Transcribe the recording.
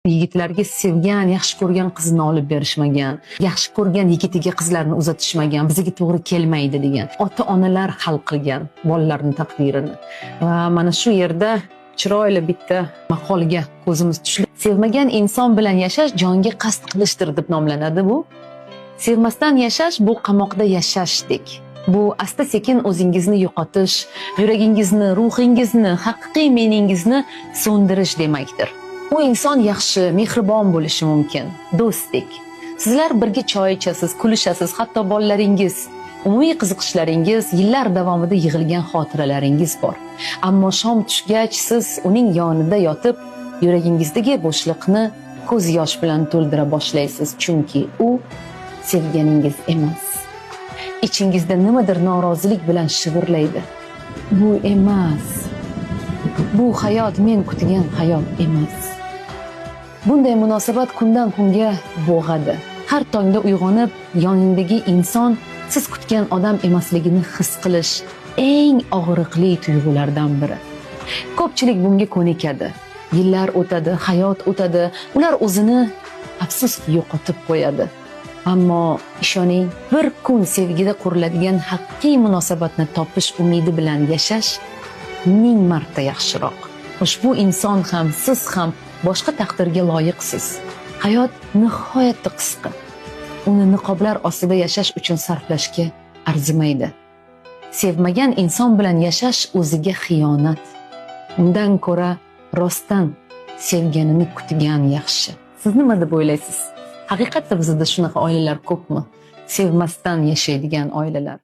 Yigitlarga sevgan, yaxshi ko'rgan qizini olib berishmagan, yaxshi ko'rgan yigitiga qizlarni uzatishmagan, bizga to'g'ri kelmaydi degan. Ota onalar hal qilgan bolalarni taqdirini. Va mana shu yerda chiroyli bitta maqolga ko'zimiz tushdi. "Sevmagan inson bilan yashash jonga qasd qilishdir" deb nomlanadi bu. Sevmasdan yashash bu qamoqda yashashdek. Bu asta sekin o'zingizni yo'qotish, yuragingizni, ruhingizni, haqiqiy meningizni so'ndirish demakdir. U inson yaxshi, mehribon bo'lishi mumkin, do'stdek. Sizlar birga choy ichasiz, kulishasiz, hatto bolalaringiz, umumiy qiziqishlaringiz, yillar davomida yig'ilgan xotiralaringiz bor. Ammo shom tushgach siz uning yonida yotib, yuragingizdagi bo'shliqni ko'z yosh bilan to'ldira boshlaysiz, chunki u sevganingiz emas. Ichingizda nimadir norozilik bilan shivirlaydi. Bu emas. Bu hayot men kutgan hayot emas. Bunday munosabat kundan kunga bo'g'adi. Har tongda uyg'onib, yoningdagi inson siz kutgan odam emasligini his qilish eng og'riqli tuyg'ulardan biri. Ko'pchilik bunga ko'nikadi. Yillar o'tadi, hayot o'tadi, ular o'zini, afsuski, yo'qotib qo'yadi. Ammo ishoning, bir kun sevgida quriladigan haqiqiy munosabatni topish umidi bilan yashash ming marta yaxshiroq. Ushbu inson ham, siz ham boshqa taqdirga loyiqsiz. Hayot nihoyatda qisqa. Uni niqoblar ostida yashash uchun sarflashga arzimaydi. Sevmagan inson bilan yashash o'ziga xiyonat. Undan ko'ra rostdan sevganini kutgan yaxshi. Siz nima deb o'ylaysiz? Haqiqatda bizda shunaqa oilalar ko'pmi? Sevmasdan yashaydigan oilalar.